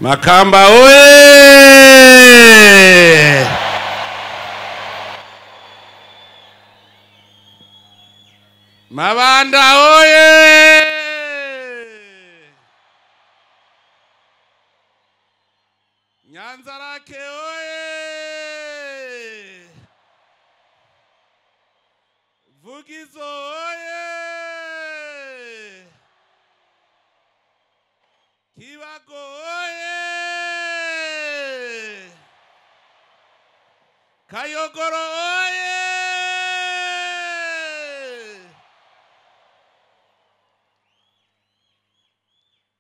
Makamba oye! Mabanda oye! Nyanzarake oye! Vugizo oye! Kibago oye! Kayogoro oye!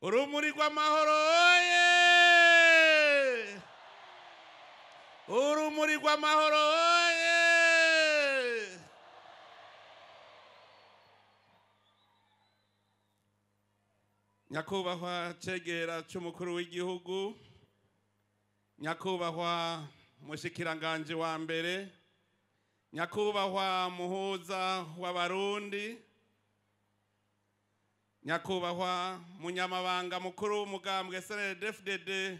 Urumuri rw'amahoro oye! Urumuri rw'amahoro oye! Nyakubahwa cegera c'umukuru w'igihugu, nyakubahwa mushikiranganje wa mbere, nyakubahwa muhuza w'abarundi, nyakubahwa munyamabanga mukuru w'umugambwe CNDD-FDD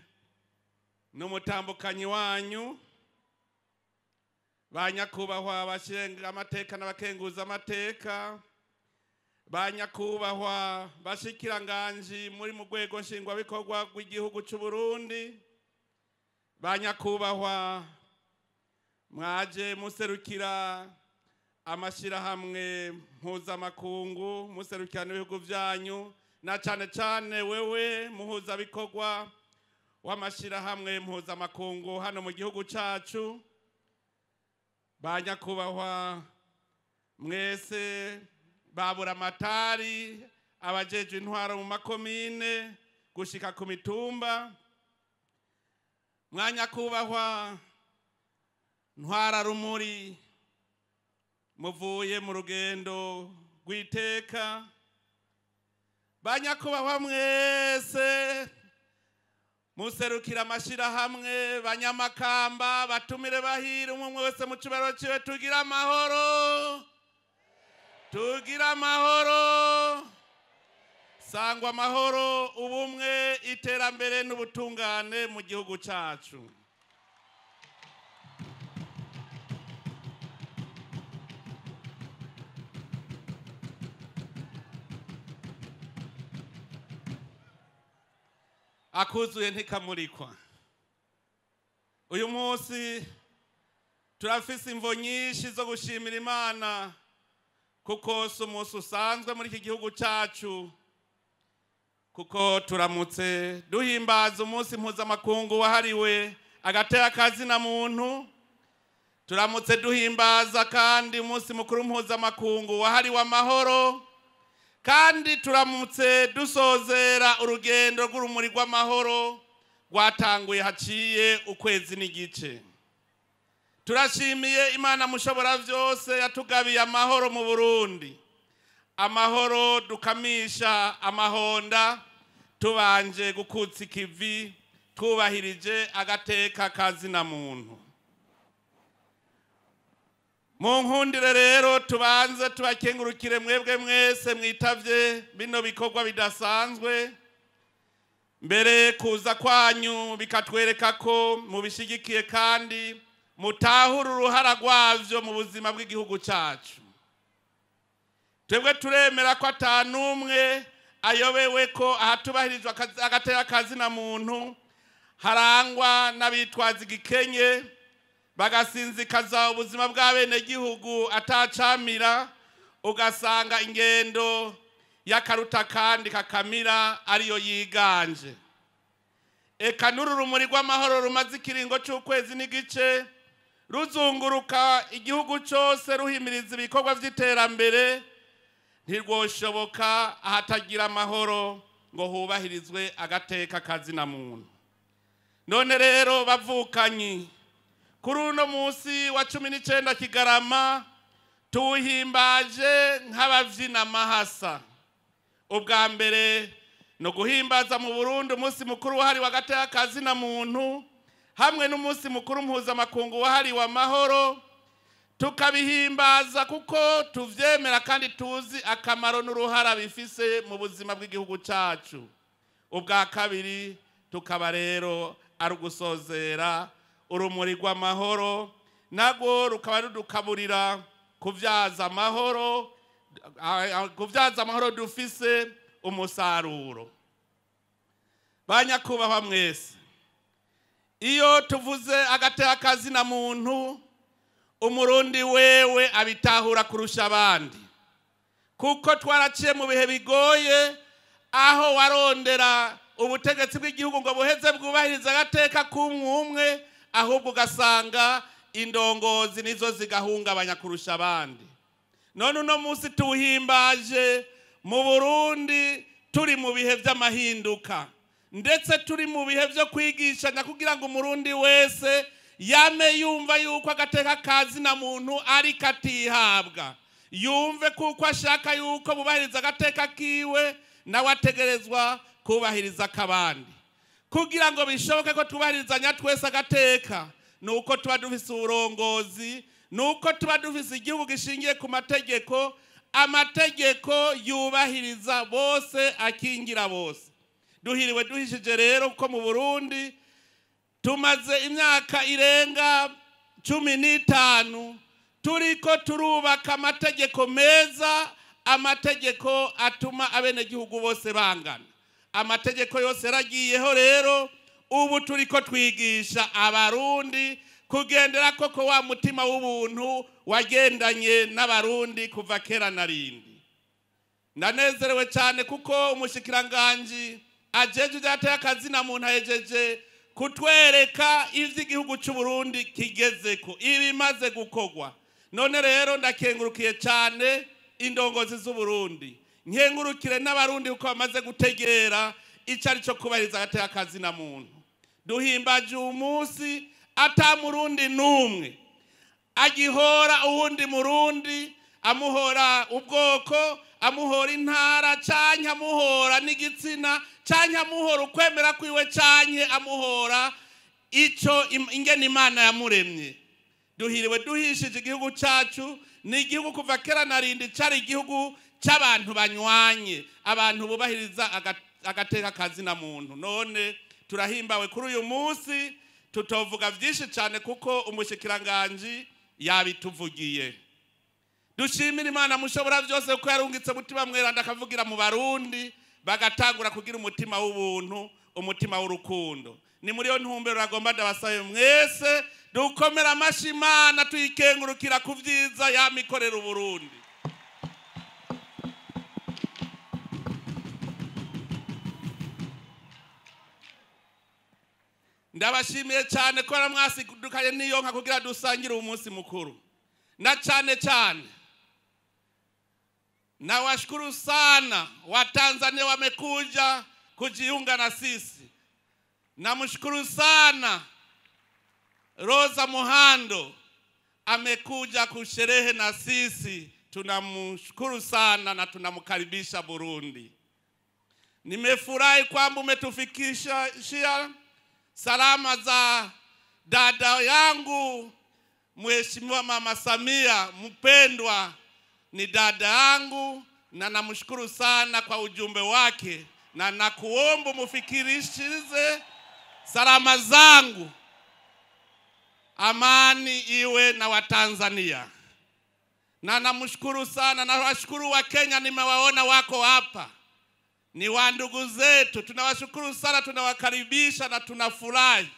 n'umutambukanyi wanyu, ba nyakubahwa bashinga amateka n'abakenguza amateka, ba nyakubahwa bashikiranganji muri mu rwego nshingwabikorwa rw'igihugu c'u Burundi, ba nyakubahwa mwaje muserukira amashirahamwe mpuzamakungu, muserukira n'ibihugu vyanyu, na cane cane wewe muhuzabikorwa w'amashirahamwe mpuzamakungu hano mu gihugu cacu, ba nyakubahwa mwese babura amatari, abajejwe intwaro mu makomine gushika ku mitumba, mwanyakubahwa ntwara rumuri muvuye mu rugendo rw'iteka, banyakubahwa mwese muserukira amashirahamwe, banyamakamba, batumire bahira, umwe wese mu cubahiro ciwe, tugira amahoro, tugira amahoro, sangwa amahoro, ubumwe, iterambere n'ubutungane mu gihugu cacu. Akuzuye ntikamurikwa. Uyu munsi turafise imvo nyinshi zo gushimira Imana, kuko si umunsi usanzwe muri iki gihugu cacu, kuko turamutse duhimbaza umunsi mpuzamakungu wahariwe agateka kazina muntu, turamutse duhimbaza kandi umunsi mukuru mpuzamakungu wahariwe amahoro, kandi turamutse dusozera urugendo rw'urumuri rw'amahoro rwatanguye haciye ukwezi n'igice. Turashimiye Imana mushobora vyose yatugabiye amahoro mu Burundi, amahoro dukamisha amahonda tubanje gukutsa ikivi twubahirije agateka kazina muntu. Mu nkundire rero tubanze tubakengurukire mwebwe mwese mwitavye bino bikorwa bidasanzwe, mbere kuza kwanyu bikatwereka ko mubishigikiye kandi mutahura uruhara rwavyo mu buzima bw'igihugu cacu. Twebwe turemera ko atanumwe ayobewe ko ahatubahirizwa agateka kazina muntu harangwa n'abitwaza igikenye bagasinzikaza ubuzima bw'abenegihugu atacamira, ugasanga ingendo y'akaruta kandi kakamira ariyo yiganje. Eka n'uru rumuri rw'amahoro rumaze ikiringo c'ukwezi n'igice ruzunguruka igihugu cose ruhimiriza ibikorwa vy'iterambere, ntirwoshoboka ahatagira amahoro ngo hubahirizwe agateka kazina muntu. None rero bavukanyi, kuri uno munsi wa 19 Kigarama tuwuhimbaje nk'abavyina amahasa. Ubwa mbere no guhimbaza mu Burundi umunsi mukuru wahariwe agateka kazina muntu hamwe n'umunsi mukuru mpuzamakungu wahariwe amahoro, tukabihimbaza kuko tuvyemera kandi tuzi akamaro n'uruhara bifise mu buzima bw'igihugu cacu. Ubwa kabiri Tukaba rero ari ugusozera urumuri rw'amahoro, narwo rukaba rudukaburira kubyaza amahoro, kubyaza amahoro dufise umusaruro. Banyakubahwa mwese, iyo tuvuze agateka kazina muntu, Umurundi wewe abitahura kurusha abandi, kuko twaraciye mu bihe bigoye aho warondera ubutegetsi bw'igihugu ngo buheze bwubahiriza agateka k'umwe, ahubwo ugasanga indongozi nizo zigahungabanya kurusha abandi. None uno munsi tuwuhimbaje mu Burundi turi mu bihe by'amahinduka, ndetse turi mu bihe byo kwigishanya kugira ngo Umurundi wese yame yumva yuko agateka kazina muntu ari katihabwa, yumve kuko ashaka yuko bubahiriza agateka kiwe nawe ategerezwa kubahiriza akabandi. Kugira ngo bishoboke ko tubahirizanya twese agateka, nuko tuba dufise uburongozi, nuko tuba dufise igihugu gishingiye ku mategeko, amategeko yubahiriza bose, akingira bose. Duhiriwe duhishije rero ko mu Burundi tumaze imyaka irenga 15 turiko turubaka amategeko meza, amategeko atuma abenegihugu bose bangana. Amategeko yose yaragiyeho rero, ubu turiko twigisha Abarundi kugendera koko wa mutima w'ubuntu wagendanye n'Abarundi kuva kera na rindi. Ndanezerewe cyane kuko umushikiranganji ajeje ivyateye akazina muntu ahejeje kutwereka ivy'igihugu c'u Burundi kigezeko, ibimaze gukogwa. None rero ndakengurukiye cyane indongozi z'u Burundi, nkengurukire n'Abarundi kuko bamaze gutegera ico ari cyo kubahiriza agateka kazina muntu. Duhimbaje umunsi ata Murundi n'umwe agihora uwundi Murundi, amuhora ubwoko, amuhora intara, canke amuhora n'igitsina, canke amuhora ukwemera kwiwe, canke amuhora ico ingene Imana yamuremye. Duhiriwe duhishije igihugu cacu, ni igihugu kuva kera na rindi cari igihugu c'abantu banywanye, abantu bubahiriza agateka kazina muntu. None turahimbawe kuri uyu munsi, tutovuga vyinshi cane kuko umushikiranganji yabituvugiye. Dushimira Imana mushobora byose kuko yarungitse mutima mweranda akavugira mu Barundi bagatangura kugira umutima w'ubuntu, umutima w'urukundo. Ni muri yo ntumbero agomba ndabasabe mwese dukomera amashi Imana tuyikengurukira ku vyiza yamikorera Uburundi. Ndabashimiye cyane ko mwasidukanye n'iyo nka kugira dusangire umunsi mukuru, na cyane cyane na washukuru sana Watanzania wamekuja kujiunga na sisi. Namshukuru sana Rosa Muhando amekuja kusherehe na sisi, tunamshukuru sana na tunamkaribisha Burundi. Nimefurahi kwamba umetufikisha salama za dada yangu Mheshimiwa Mama Samia mpendwa, ni dada yangu na namshukuru sana kwa ujumbe wake, na nakuomba mufikirishize salama zangu. Amani iwe na Watanzania. Na namshukuru sana, na washukuru wa Kenya, nimewaona wako hapa, ni wa ndugu zetu, tunawashukuru sana, tunawakaribisha na tunafurahi.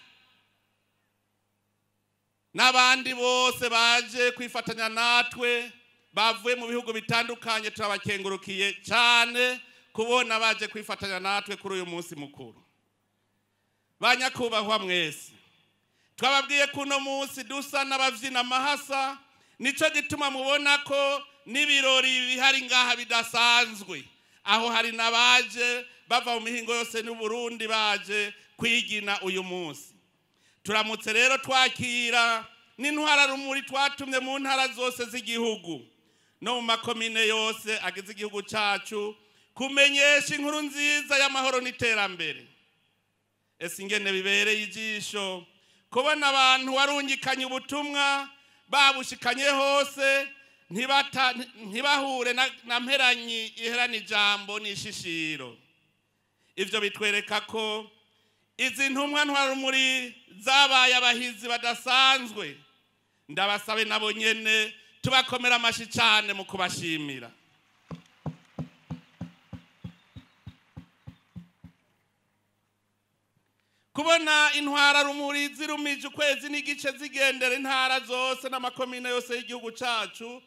N'abandi bose baje kwifatanya natwe bavuye mu bihugu bitandukanye, turabakengurukiye cyane kubona baje kwifatanya natwe kuri uyu munsi mukuru. Banyakubahwa mwese, twababwiye kuno munsi dusa n'abavyina amahasa, nico gituma mubona ko n'ibirori bihari ngaha bidasanzwe, aho hari nabaje bava mu mihingo yose n'u Burundi baje kwigina uyu munsi. Turamutse rero twakira n'intwara rumuri twatumye mu ntara zose z'igihugu no mu makomine yose agize igihugu cacu kumenyesha inkuru nziza y'amahoro n'iterambere. Ese ingene bibereye ijisho kubona abantu warungikanye ubutumwa babushikanye hose, ntibahure na mperanyi iherana ijambo n'ishishiro. Ivyo bitwereka ko Izi ntumwa ntwararumuri zabaye abahizi badasanzwe, ndabasabe nabo nyene tubakomera amashi cyane mu kubashimira. Kubona intwararumuri zirumije ukwezi n'igice zigendera intara zose n'amakomine yose y'igihugu cacu,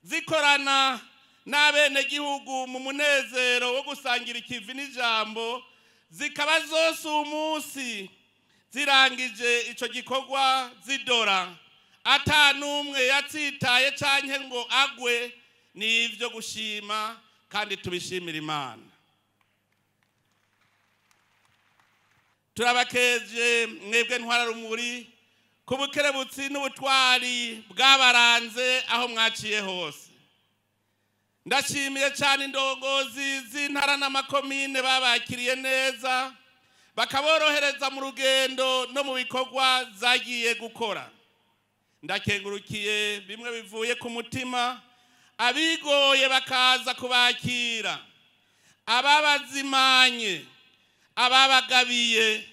zikorana n'abenegihugu mu munezero wo gusangira ikivi n'ijambo, zikaba zose umunsi zirangije ico gikorwa zidora ata n'umwe yatsitaye canke ngo agwe, ni ivyo gushima kandi tubishimira Imana. Turabakeje mwebwe ntwararumuri ku bukerebutsi n'ubutwari bwabaranze aho mwaciye hose. Ndashimiye cyane indongozi z'intara n'amakomine babakiriye neza, bakaborohereza mu rugendo no mu bikorwa zagiye gukora. Ndakengurukiye bimwe bivuye ku mutima abigoye bakaza kubakira, ababazimanye, ababagabiye,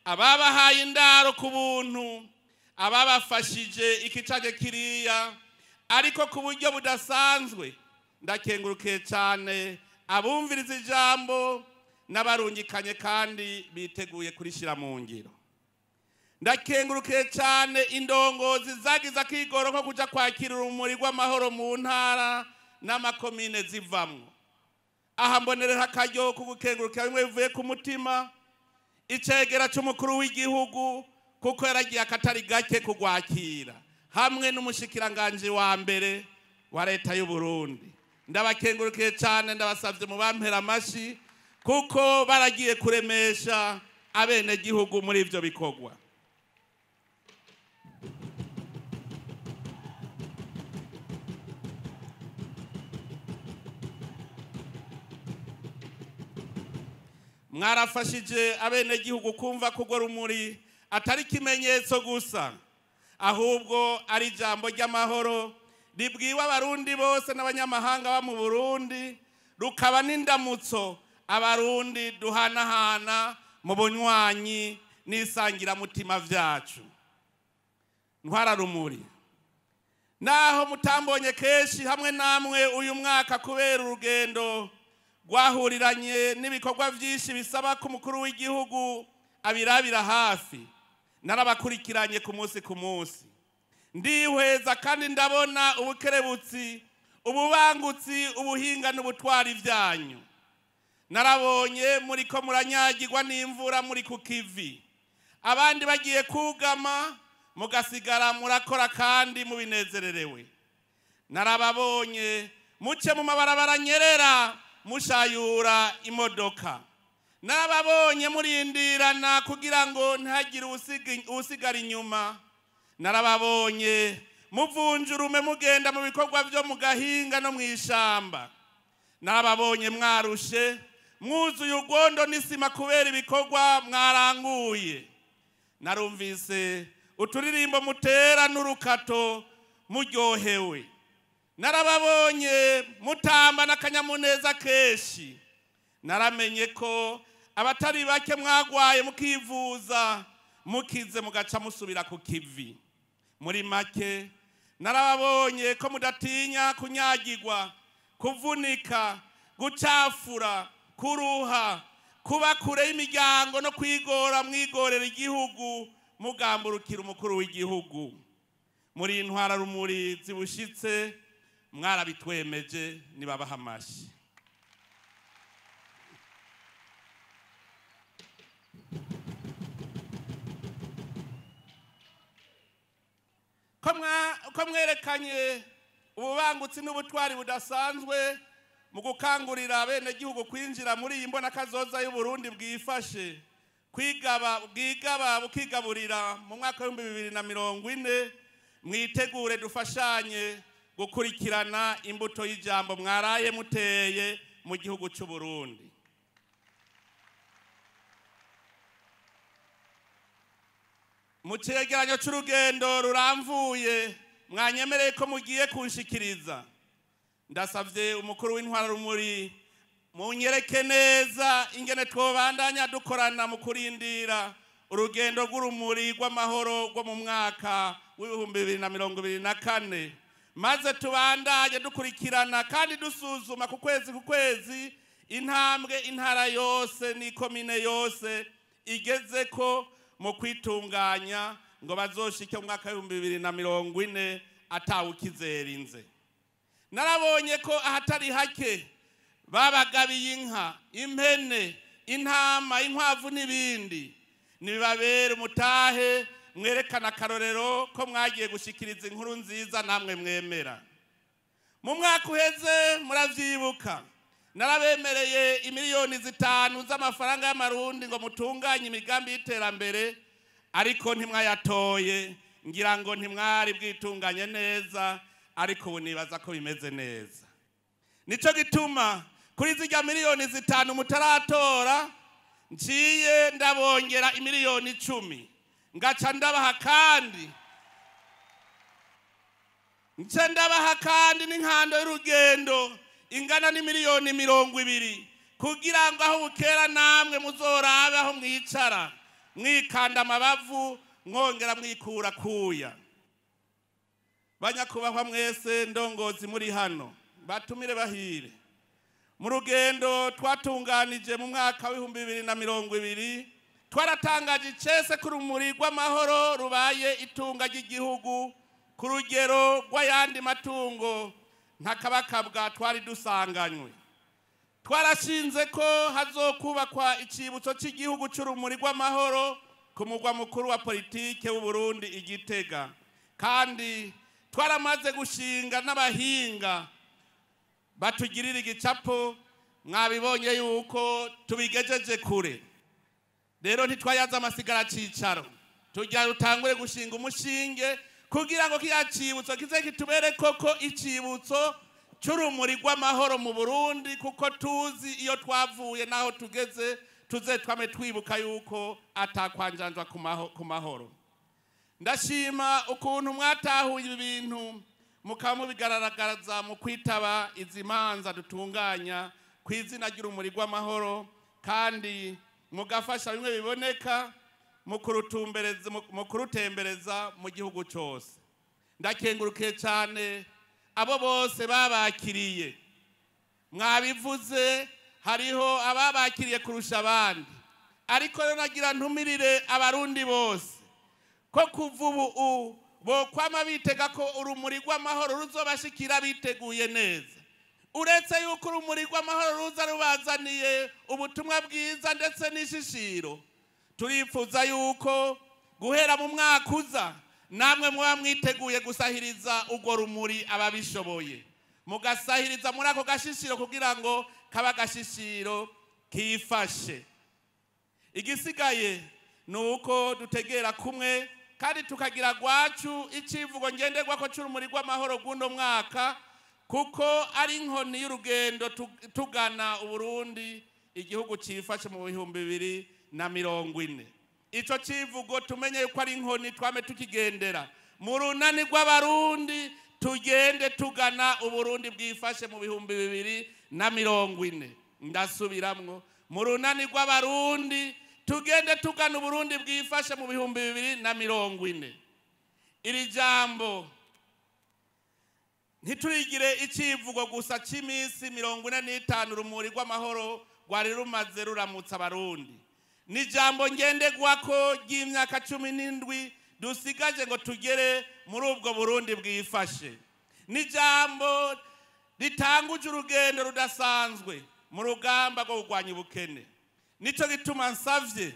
ababahaye indaro ku buntu, ababafashije iki canke kiriya, ariko ku buryo budasanzwe ndakengurukiye cyane abumviriza ijambo n'abarungikanye kandi biteguye kurishira mu ngiro. Ndakengurukiye cyane indongozi zagize akigoro ko kuja kwakira urumuri rw'amahoro mu ntara n'amakomine zivamwo. Aha mbonerera akaryo ko gukengurukira bimwe bivuye ku mutima icegera c'umukuru w'igihugu, kuko yaragiye akatari gake kugwakira, hamwe n'umushikiranganje wa mbere wa leta y'u Burundi. Ndabakengurukiye cyane, ndabasavye mubampera amashi, kuko baragiye kuremesha abenegihugu muri ivyo bikorwa. Mwarafashije abenegihugu kumva ko urwo rumuri atari ikimenyetso gusa, ahubwo ari ijambo ry'amahoro ribwiwe abarundi bose n'abanyamahanga ba mu Burundi, rukaba n'indamutso abarundi duhanahana mu bunywanyi n'isangiramutima vyacu. Ntwararumuri, naho mutambonye kenshi hamwe namwe uyu mwaka kubera urugendo rwahuriranye n'ibikorwa vyinshi bisaba ko umukuru w'igihugu abirabira hafi, narabakurikiranye ku munsi ku munsi. Ndihweza kandi ndabona ubukerebutsi, ububangutsi, ubuhinga n'ubutwari vyanyu. Narabonye muriko muranyagirwa n'imvura muri ku kivi, abandi bagiye kugama mugasigara murakora kandi mubinezererewe. Narababonye muce mu mabarabara nyerera mushayura imodoka. Narababonye murindirana kugira ngo ntihagire usigara inyuma. Narababonye muvunjurume mugenda mu bikorwa vyo mu gahinga no mw'ishamba. Narababonye mwarushe mwuzuye urwondo n'isima kubera ibikorwa mwaranguye. Narumvise uturirimbo mutera n'urukato muryohewe. Narababonye mutamba n'akanyamuneza kenshi. Naramenye ko abatari bake mwagwaye mukivuza, mukize mugaca musubira ku kivi. Muri make narababonye ko mudatinya kunyagirwa, kuvunika, gucafura, kuruha, kuba kure y'imiryango no kwigora mwigorera igihugu mugamburukira umukuru w'igihugu. Muri intwararumuri zibushitse mwarabitwemeje, nibabaha amashi. Ko mwerekanye ububangutsi n'ubutwari budasanzwe mu gukangurira abenegihugu kwinjira muri iyi mbonakazoza y'u Burundi bwifashe, kwigaba bwigaba bukigaburira mu mwaka w'ibihumbi bibiri na mirongo ine, mwitegure dufashanye gukurikirana imbuto y'ijambo mwaraye muteye mu gihugu c'u Burundi. Mu cegeranyo c'urugendo ruramvuye mwanyemereye ko mugiye kunshikiriza, ndasavye umukuru w'intwararumuri Munyereke neza ingene twobandanya dukorana mu kurindira urugendo rw'urumuri rw'amahoro rwo mu mwaka w'2024, maze tubandanye dukurikirana kandi dusuzuma ku kwezi ku kwezi intambwe intara yose n'ikomine yose igeze ko mu kwitunganya ngo bazoshike mu mwaka w'2040 atawukizerinze. Narabonye ko ahatari hake babagabiye inka, impene, intama, inkwavu n'ibindi. Nibabere umutahe mwerekana akarorero ko mwagiye gushikiriza inkuru nziza namwe mwemera. Mu mwaka uheze muravyibuka narabemereye imiliyoni 5 z'amafaranga y'amarundi ngo mutunganye imigambi y'iterambere, ariko ntimwayatoye, ngira ngo ntimwari bwitunganye neza, ariko ubu nibaza ko bimeze neza. Nico gituma kuri zirya miliyoni 5 mutaratora nciye ndabongera imiliyoni 10, ngaca ndabaha kandi nce ndabaha kandi n'inkando y'urugendo ingana n'imiliyoni 20, kugira ngo aho bukera namwe muzorabe aho mwicara mwikanda amabavu mwongera mwikura kuya. Banyakubahwa mwese ndongozi muri hano, batumire bahire, mu rugendo twatunganije mu mwaka w'2020 twaratangaje icese ko urumuri rw'amahoro rubaye itunga ry'igihugu ku rugero rw'ayandi matungo ntakabakabwa twari dusanganywe. Twarashinze ko hazokubakwa icibutso cy'igihugu c'urumuri rw'amahoro ku mugwa mukuru wa politike w'u Burundi i Gitega, kandi twaramaze gushinga n'abahinga batugirira igicapo. Mwabibonye yuko tubigejeje kure. Rero ntitwayaza amasigara cicaro, tugira dutangure gushinga umushinge kugira ngo kiya cibutso kize kitubere koko icibutso c'urumuri rw'amahoro mu Burundi, kuko tuzi iyo twavuye naho tugeze, tuze twame twibuka yuko atakwanjanjwa ku mahoro. Ndashima ukuntu mwatahuye ibi bintu mukaba mubigaragaza mu kwitaba izi manza dutunganya ku izina ry'urumuri rw'amahoro, kandi mugafasha bimwe biboneka mu kurutembereza mu gihugu cyose. Ndakengurukiye cyane abo bose babakiriye. Mwabivuze hariho ababakiriye kurusha abandi, ariko rero nagira ntumirire abarundi bose ko kuva ubu bokwama bitega ko urumuri rw'amahoro ruzobashikira biteguye neza. Uretse yuko urumuri rw'amahoro ruza rubazaniye ubutumwa bwiza ndetse n'ishishiro, turifuza yuko guhera mu mwaka uza namwe muba mwiteguye gusahiriza urwo rumuri ababishoboye, mugasahiriza muri ako gashishiro kugira ngo kaba gashishiro kifashe. Igisigaye ni uko dutegera kumwe kandi tukagira gwacu icivugo ngenderwako c'urumuri rw'amahoro rw'uno mwaka, kuko ari inkoni y'urugendo tugana Uburundi igihugu cifashe mu 2040. Ico civugo tumenye yuko ari inkoni twame tukigendera mu runani rw'abarundi, tugende tugana Uburundi bwifashe mu 2040. Ndasubiramwo, mu runani rw'abarundi tugende tugana Uburundi bwifashe mu 2040. Iri jambo ntiturigire icivugo gusa c'imisi 45 urumuri rw'amahoro rwari rumaze ruramutsa abarundi. Ni jambo ngenderwako ry'imyaka 17 dusigaje ngo tugere muri ubwo Burundi bwifashe. Ni jambo ritanguje urugendo rudasanzwe mu rugamba rwo kurwanya ubukene. Nico gituma nsavye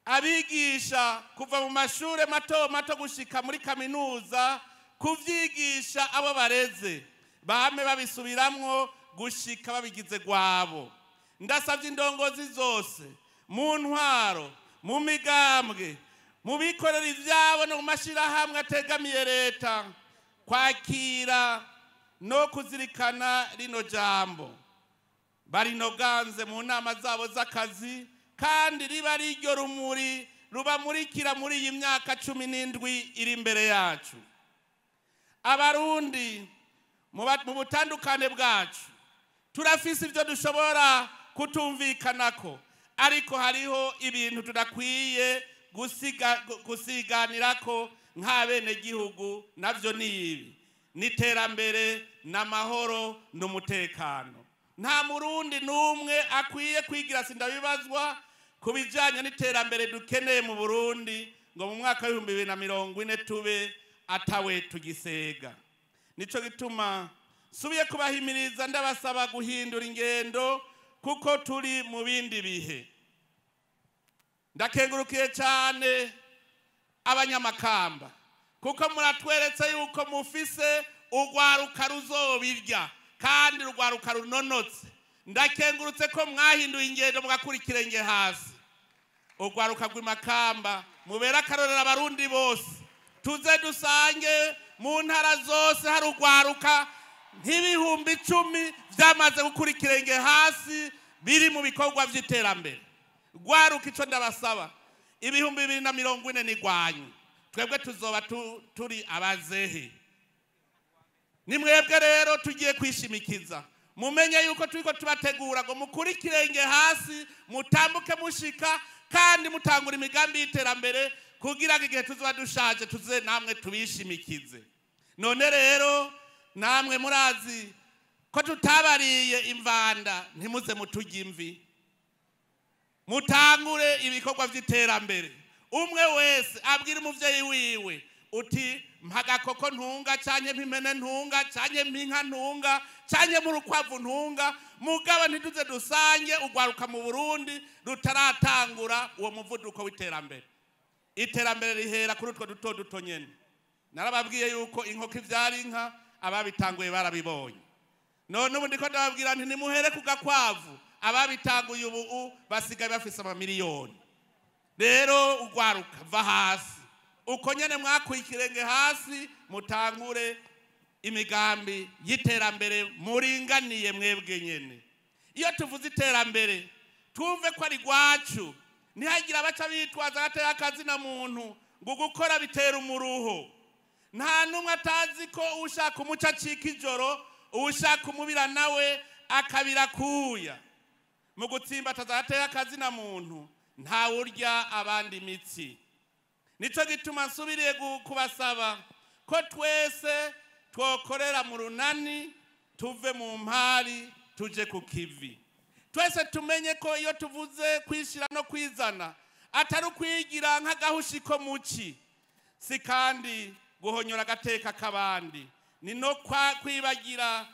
abigisha kuva mu mashure mato mato gushika muri kaminuza kuvyigisha abo bareze, bame babisubiramwo gushika babigize gwabo. Ndasavye indongozi zose mu ntwaro, mu migambwe, mu bikorera ivyabo no mu mashirahamwe ategamiye leta kwakira no kuzirikana rino jambo, barinoganze mu nama zabo z'akazi, kandi riba riryo rumuri rubamurikira muri iyi myaka 17 iri imbere yacu. Abarundi mu butandukane bwacu Turafise ibyo dushobora kutumvikanako, ariko hariho ibintu tudakwiye gusiganirako nk'abenegihugu, navyo ni ibi: n'iterambere, n'amahoro, n'umutekano. Nta Murundi n'umwe akwiye kwigira sindabibazwa ku bijanye n'iterambere dukeneye mu Burundi, ngo mu mwaka w'2040 tube atawe tugisega. Nico gituma subiye kubahimiriza, ndabasaba guhindura ingendo kuko turi mu bindi bihe. Ndakengurukiye cyane abanyamakamba kuko muratweretse yuko mufise urwaruka ruzobirya kandi urwaruka runonotse. Ndakengurutse ko mwahinduye ingendo mugakura ikirenge hasi. Urwaruka rw'imakamba mubera akarorero abarundi bose. Tuze dusange mu ntara zose hari urwaruka nk'10,000 vyamaze gukura ikirenge hasi, biri mu bikorwa vy'iterambere. Rwaruka, ico ndabasaba, 2040 ni rwanyu, twebwe tuzoba turi abazehe. Ni mwebwe rero tugiye kwishimikiza. Mumenye yuko turiko tubategura ngo mukure ikirenge hasi, mutambuke mushika kandi mutangura imigambi y'iterambere, kugira ngo igihe tuzoba dushaje tuze namwe tubishimikize. None rero namwe murazi ko tutabariye imvanda, ntimuze muturye imvi. Mutangure ibikorwa vy'iterambere. Umwe wese abwira umuvyeyi wiwe uti mpagakoko ntunga, canke mpimene ntunga, canke mpinka ntunga, canke murukwavu ntunga. Mugabo ntiduze dusange urwaruka mu Burundi rutaratangura uwo muvuduko w'iterambere. Iterambere rihera kuri utwo duto duto nyene. Narababwiye yuko inkoko ivyara inka, ababitanguye barabibonye. None ubu ndiko ndababwira nti nimuhere ku gakwavu, ababitanguye ubu basigaye bafise amamiliyoni. Rero urwaruka, va hasi uko nyene mwakuye ikirenge hasi, mutangure imigambi y'iterambere muringaniye mwebwe nyene. Iyo tuvuze iterambere twumve ko ari rwacu, ntihagire abaca bitwaza agatera akazina muntu ngo gukora bitera umuruho. Nta n'umwe atazi ko ushaka umuco acika ijoro, ushaka umubira nawe akabira kuya. Mu gutsimbataza agatera akazina muntu ntawurya abandi imitsi. Nico gituma nsubiriye kubasaba ko twese twokorera mu runani, tuve mu mpari tuje ku kivi. Twese tumenye ko iyo tuvuze kwishira no kwizana atari ukwigira nk'agahushi ko muci, si kandi guhonyora agateka k'abandi, ni no kwibagira,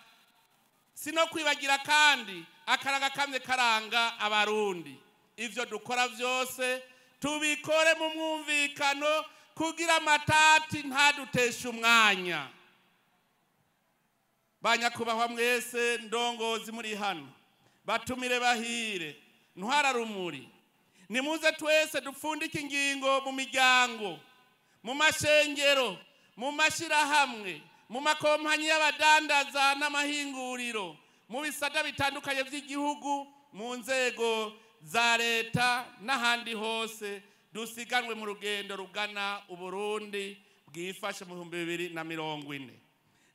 si no kwibagira kandi akaraga kamwe karanga abarundi. Ivyo dukora vyose tubikore mu mwumvikano kugira amatati ntaduteshe umwanya. Banyakubahwa mwese ndongozi muri hano, batumire bahire, ntwararumuri, nimuze twese dupfundike ingingo mu miryango, mu mashengero, mu mashirahamwe, mu makompanyi y'abadandaza n'amahinguriro, mu bisata bitandukanye by'igihugu, mu nzego za leta n'ahandi hose, dusiganwe mu rugendo rugana Uburundi bwifashe mu 2040.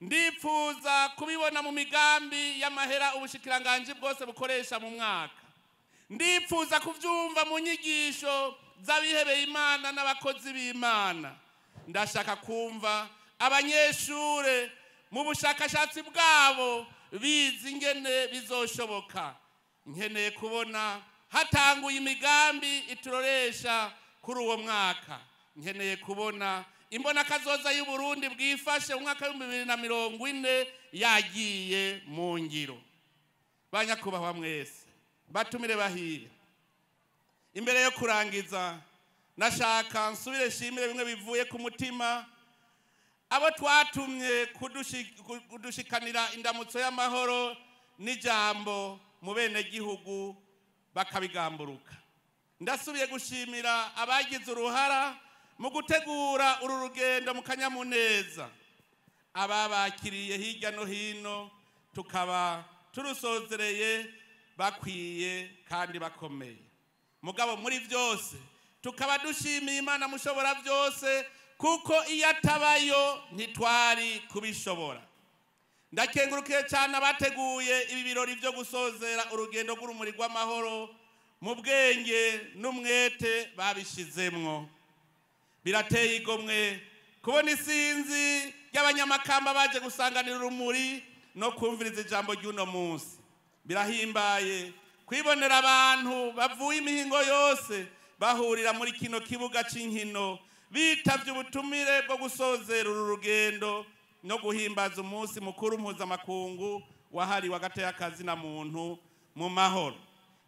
Ndipfuza kubibona mu migambi y'amahera ubushikiranganji bwose bukoresha mu mwaka. Ndipfuza kuvyumva mu nyigisho z'abihebeye Imana n'abakozi b'Imana. Ndashaka kumva abanyeshure mu bushakashatsi bwabo bizi ingene bizoshoboka. Nkeneye kubona hatanguye imigambi ituroresha kuri uwo mwaka. Nkeneye kubona imbona kazoza y'Uburundi bwifashe mu mwaka w'2040 yagiye mu ngiro. Banyakubahwa mwese, batumire bahire, imbere yo kurangiza nashaka nsubire shimire bimwe bivuye ku mutima abo twatumye kudushikanira indamutso y'amahoro n'ijambo mu bene gihugu bakabigamburuka. Ndasubiye gushimira abagize uruhara mu gutegura uru rugendo mu kanyamuneza, ababakiriye hirya no hino, tukaba turusozereye bakwiye kandi bakomeye. Mugabo muri byose tukaba dushimiye Imana mushobora byose, kuko iyo atabayo ntitwari kubishobora. Ndakengurukiye cyane abateguye ibi birori byo gusozera urugendo rw'urumuri rw'amahoro mu bwenge n'umwete babishizemwo. Birateye igomwe kubona isinzi ry'abanyamakamba baje gusanganira urumuri no kumviriza ijambo ry'uno munsi. Birahimbaye kwibonera abantu bavuye imihingo yose bahurira muri kino kibuga c'inkino bitavye ubutumire bwo gusozera uru rugendo no guhimbaza umunsi mukuru mpuzamakungu wahariwe agateka na muntu mu mahoro.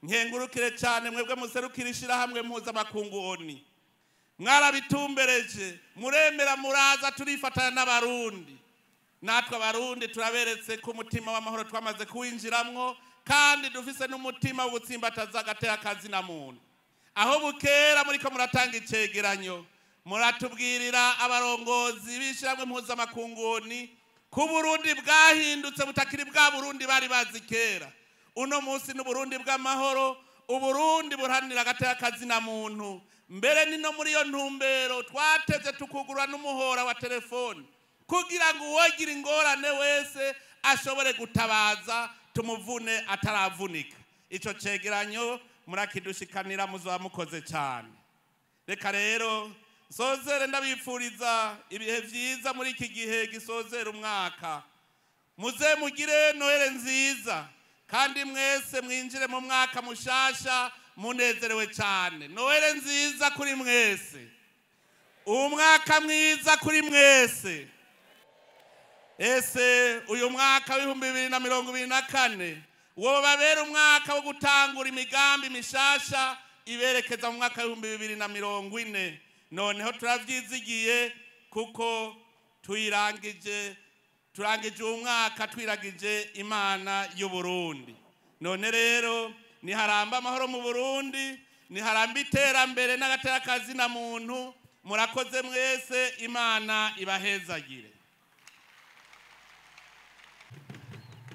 Nkengurukire cyane mwebwe muserukira ishirahamwe mpuzamakungu ONU, mwarabitumbereje muremera muraza turifatana n'abarundi. Natwe abarundi turaberetse ko umutima w'amahoro twamaze kuwinjiramwo, kandi dufise n'umutima wo gutsimbataza agateka na muntu. Aho bukera muriko muratanga icegeranyo, muratubwirira abarongozi b'ishirahamwe mpuzamakungu ONU ko Burundi bwahindutse butakiri bwa Burundi bari bazi kera. Uno munsi n'Uburundi bw'amahoro, Uburundi buharanira agateka na muntu. Mbere nino muri iyo ntumbero twatevye tukugura n'umuhora wa telefone kugira ngo uwogira ingorane wese ashobore gutabaza tumuvune ataravunika. Ico cegeranyo murakidushikanira muzoba mukoze cyane. Reka rero sozere ndabipfuriza ibihe vyiza muri iki gihe gisozera umwaka. Muze mugire Noheli nziza, kandi mwese mwinjire mu mwaka mushasha munezerewe cyane. Noheli nziza kuri mwese, umwaka mwiza kuri mwese. Ese uyu mwaka w'2024 wobabera umwaka wo gutangura imigambi mishasha iberekeza mu mwaka w'2040. Noneho turavyizigiye kuko tuyirangije, turangije umwaka twiragije Imana y'u Burundi. None rero niharamba amahoro mu Burundi, niharamba iterambere n'agateka na muntu. Murakoze mwese, Imana ibahezagire.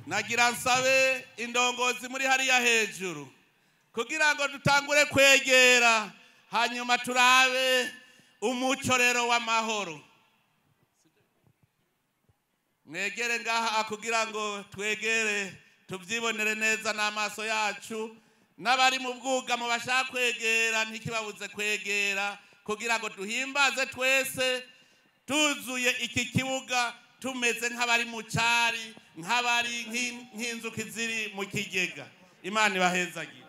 Nagira nsabe indongozi muri hariya hejuru kugira ngo dutangure kwegera, hanyuma turabe umuco rero w'amahoro. Mwegere ngaha kugira ngo twegere tubyibonere neza n'amaso yacu, n'abari mu bwugamo bashaka kwegera ntikibabuze kwegera, kugira ngo duhimbaze twese tuzuye iki kibuga tumeze nk'abari mu cari, nk'abari nk'inzuki ziri mu kigega. Imana ibahezagire.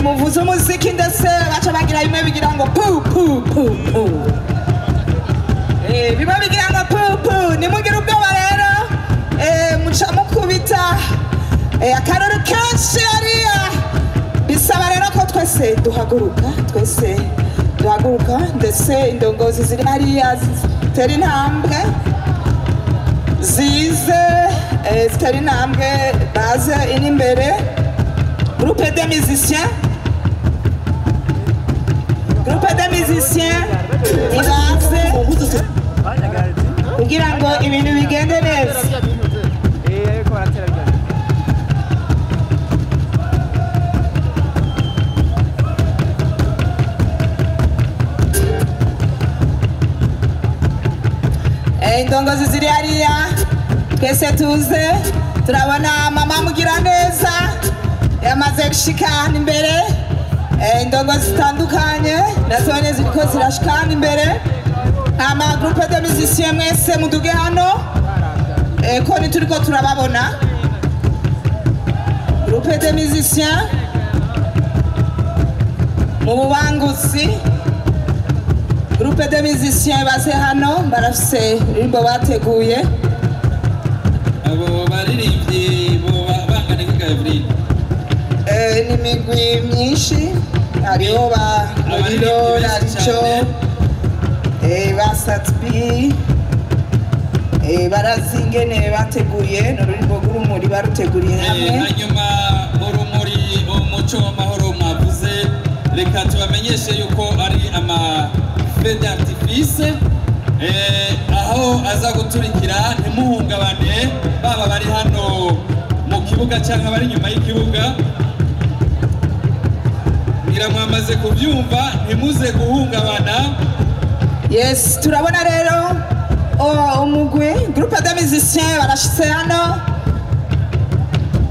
Muvuze umuziki ndetse baca bagira bimwe bigira ngo pu pu pu pu. Bimwe bigira ngo pu pu. Nimugire ubwoba rero, muca mukubita akaruru kenshi hariya. Bisaba rero ko twese duhaguruka, twese duhaguruka, ndetse indongozi ziri hariya zitera intambwe, zize zitera intambwe baze iri imbere. Groupe de musiciens, groupe de musiciens ibaze kugira ngo ibintu bigende neza. Indongozi ziri hariya twese tuze, turabona mama Mugiraneza yamaze gushikana imbere. Indongozi zitandukanye nazone ziriko zirashikana imbere. Ama groupe de musiciens mwese muduge hano, ko nituriko turababona. Groupe de musiciens mu bubangutsi, groupe de musiciens baze hano barafise rimbo bateguye. Abo baririmbyi bo bangana nk'inga Evelyn. Ni imigwi myinshi, hariho ba Lorilo, Laricho, ba Satbi, barazi ingene bateguye n'ururirimbo rw'urumuri baruteguriye hamwe. Hanyuma urumuri umuco w'amahoro mwavuze, reka tubamenyeshe yuko ari ama feux d'artifice, aho aza guturikira ntimuhungabane, baba bari hano mu kibuga cyangwa bari inyuma y'ikibuga. Ngira mwamaze kubyumva, ntimuze guhungabana. Yes, turabona rero Umugwi groupe de musiciens barashitse hano.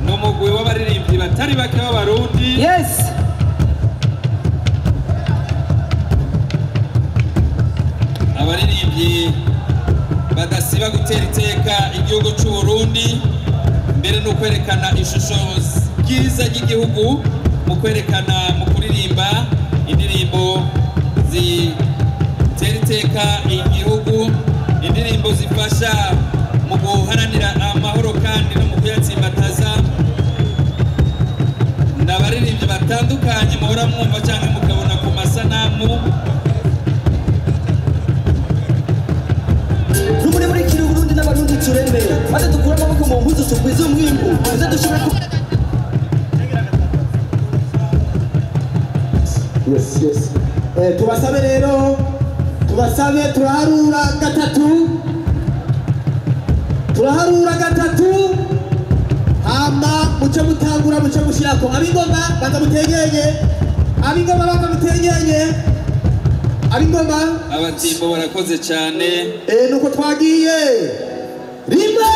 Ni umugwi w'abaririmbyi batari bake b'Abarundi. Yes. Abaririmbyi badasiba gutera iteka igihugu cy'u Burundi, mbere no kwerekana ishusho ryiza ry'igihugu mu kwerekana mu kuririmba indirimbo zitera iteka igihugu, indirimbo zifasha mu guharanira amahoro kandi no mu kuyatsimbataza. Ni abaririmbyi batandukanye muhora mwumva cyangwa mukabona ku masanamu. Rumuri muri kiri Burundi n'Abarundi turemera, maze dukure amaboko mu mpuzu tugwize umwimbu, maze dushobore ku. Yes. Tubasabe rero, tubasabe, turaharura gatatu, turaharura gatatu, hama muce mutangura, muce mushirako. Ab'ingoma baza mutenyenye, ab'ingoma baza mutenyenye, ab'ingoma. Abatimbo barakoze cyane. Nuko twagiye rimwe.